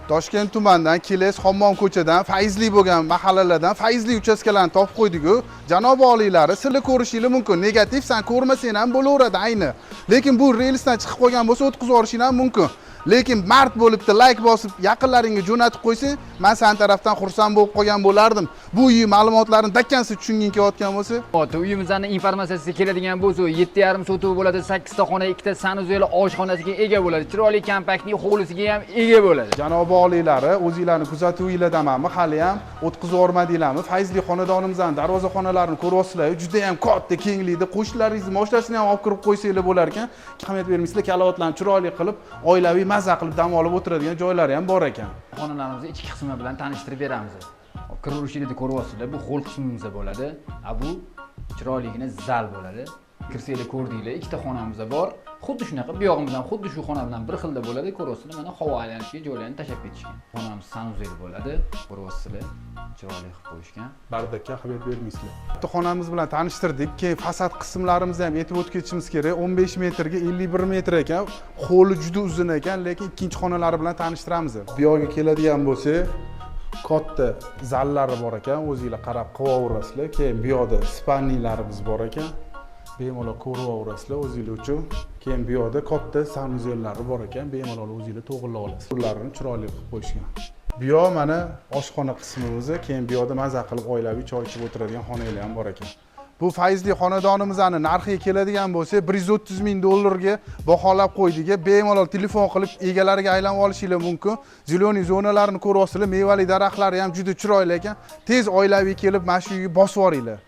Toshkent tumanidan, Keles, Hammom ko'chadan, fayzli bo'lgan mahallalardan fayzli uchastkalarni topib qo'ydik-ku. Janobi oliylari, sizlar ko'rishinglar mumkin. Negativ san ko'rmasang ham bo'laveradi ayni. Lekin bu relsdan chiqib qolgan bo'lsa, o'tkazib yuborishing ham mumkin. Lekin mard bo'libdi, layk bosib, yaqinlaringga jo'natib qo'ysang, men san tarafdan xursand bo'lib qolgan bo'lardim. Bu uy ma'lumotlarini dakkansi tushunging kelayotgan bo'lsa, Hop, uyimizni informatsiyasiga keladigan bo'lsa, 7,5 sotix bo'ladi, 8 ta xona, 2 ta санузел, oshxonasiga ega bo'ladi. Chiroyli kompaktli hovlisiga ham ega bo'ladi. Janobi oliylari, o'zinglarni kuzatuvinglardamanmi, hali ham o'tkazib yubormadinglarmi? Fayzli xonadonimizning darvozaxonalarini ko'ryapsizlar, juda ham katta, kenglikda qo'shnilaringizni mashinasini ham olib kirib qo'ysanglar bo'lar ekan. Ahamiyat bermaysizlar, karavotlarni chiroyli qilib, oilaviy maza qilib dam olib o'tiradigan joylari ham bor ekan. Xonalarimizni ichki qismi bilan tanishtirib beramiz. Hop, kiraverishingizda ko'ryapsizlar, bu xoll qismimiz bo'ladi. A bu chiroyligina zal bo'ladi. Kirsanglar ko'rdinglar, ikkita xonamiz bor. Xuddi shunaqa, bu yog'imiz ham xuddi shu xona bilan bir xilda bo'ladi. Ko'ryapsizlar, mana havo aylanishiga joylarni tashlab ketishgan. Xonamiz санузел bo'ladi. Ko'ryapsizlar, chiroyli qilib qo'yishgan. Бардак ka ahamiyat bermaysizlar. Bitta xonamiz bilan tanishtirdik, keyin fasad qismlarimizni ham aytib o'tib ketishimiz kerak. 15 metrga 51 metr ekan. Hovli juda uzun ekan, lekin ikkinchi xonalari bilan tanishtiramiz. Bu yoqqa keladigan bo'lsak, katta zallari bor ekan, o'zinglar qarab qilaverasizlar. Keyin bu yoqda спальный larimiz bor ekan. Bemalol ko'raverasizlar o'zinglar uchun. Keyin bu yoqda katta санузел lari bor ekan, bemalol o'zinglar to'g'irlab olasizlar. Ularni chiroyli qilib qo'yishgan. Bu yoq mana oshxona qismimiz, keyin bu yoqda maza qilib oilaviy choy ichib o'tiradigan xonalar ham bor ekan. Bu fayzli xonadonimizni narxiga keladigan bo'lsa, 130 ming dollarga baholab qo'ydik. Bemalol telefon qilib egalariga aylanib olishinglar mumkin. Зелёный zonalarini ko'ryapsizlar, mevali daraxtlari ham juda chiroyli ekan. Tez oilaviy kelib mana shu uyga bosib yuboringlar.